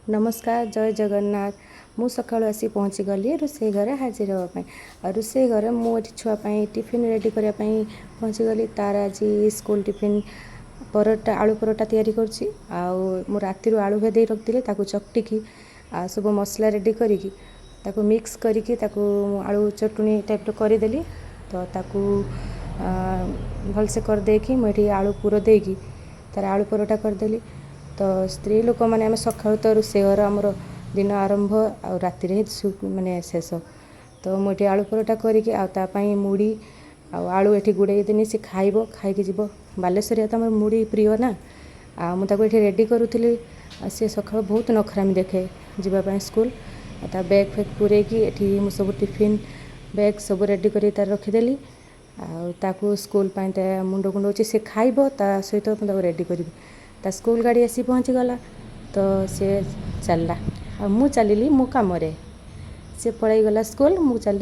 ନମସ୍କାର, ଜୟ ଜଗନ୍ନାଥ। ମୁଁ ସକାଳୁ ଆସି ପହଞ୍ଚିଗଲି ରୋଷେଇ ଘରେ ହାଜିର ହେବା ପାଇଁ। ଆଉ ରୋଷେଇ ଘରେ ମୁଁ ଏଠି ଛୁଆ ପାଇଁ ଟିଫିନ୍ ରେଡ଼ି କରିବା ପାଇଁ ପହଞ୍ଚିଗଲି। ତାର ଆଜି ସ୍କୁଲ ଟିଫିନ୍ ପରଟା, ଆଳୁ ପରଟା ତିଆରି କରୁଛି। ଆଉ ମୁଁ ରାତିରୁ ଆଳୁ ଭେଦେଇ ରଖିଥିଲି, ତାକୁ ଚକଟିକି ଆଉ ସବୁ ମସଲା ରେଡ଼ି କରିକି, ତାକୁ ମିକ୍ସ କରିକି, ତାକୁ ଆଳୁ ଚଟୁଣି ଟାଇପ୍ର କରିଦେଲି। ତ ତାକୁ ଭଲସେ କରିଦେଇକି ମୁଁ ଏଠି ଆଳୁ ପୁର ଦେଇକି ତାର ଆଳୁ ପରଟା କରିଦେଲି। ତ ସ୍ତ୍ରୀ ଲୋକମାନେ ଆମେ ସକାଳୁ ତ ରୋଷେଇ ଘର ଆମର ଦିନ ଆରମ୍ଭ ଆଉ ରାତିରେ ହିଁ ମାନେ ଶେଷ। ତ ମୁଁ ଏଠି ଆଳୁ ପରଟା କରିକି ଆଉ ତା ପାଇଁ ମୁଢ଼ି ଆଉ ଆଳୁ ଏଠି ଗୁଡ଼େଇ ଦେନି। ସେ ଖାଇବ, ଖାଇକି ଯିବ। ବାଲେଶ୍ୱରିଆ ତ ଆମର ମୁଢ଼ି ପ୍ରିୟ ନା। ଆଉ ମୁଁ ତାକୁ ଏଠି ରେଡ଼ି କରୁଥିଲି। ଆଉ ସେ ସକାଳୁ ବହୁତ ନଖରାମି ଦେଖେ ଯିବା ପାଇଁ ସ୍କୁଲ। ଆଉ ତା ବ୍ୟାଗ୍ ଫ୍ୟାଗ୍ ପୂରେଇକି ଏଠି ମୁଁ ସବୁ ଟିଫିନ୍ ବ୍ୟାଗ୍ ସବୁ ରେଡ଼ି କରିକି ତାର ରଖିଦେଲି। ଆଉ ତାକୁ ସ୍କୁଲ ପାଇଁ ତା ମୁଣ୍ଡ କୁଣ୍ଡଉଛି, ସେ ଖାଇବ, ତା ସହିତ ମୁଁ ତାକୁ ରେଡ଼ି କରିବି। ତା ସ୍କୁଲ ଗାଡ଼ି ଆସି ପହଞ୍ଚିଗଲା, ତ ସେ ଚାଲିଲା ଆଉ ମୁଁ ଚାଲିଲି ମୋ କାମରେ। ସେ ପଳେଇଗଲା ସ୍କୁଲ, ମୁଁ ଚାଲିଲି।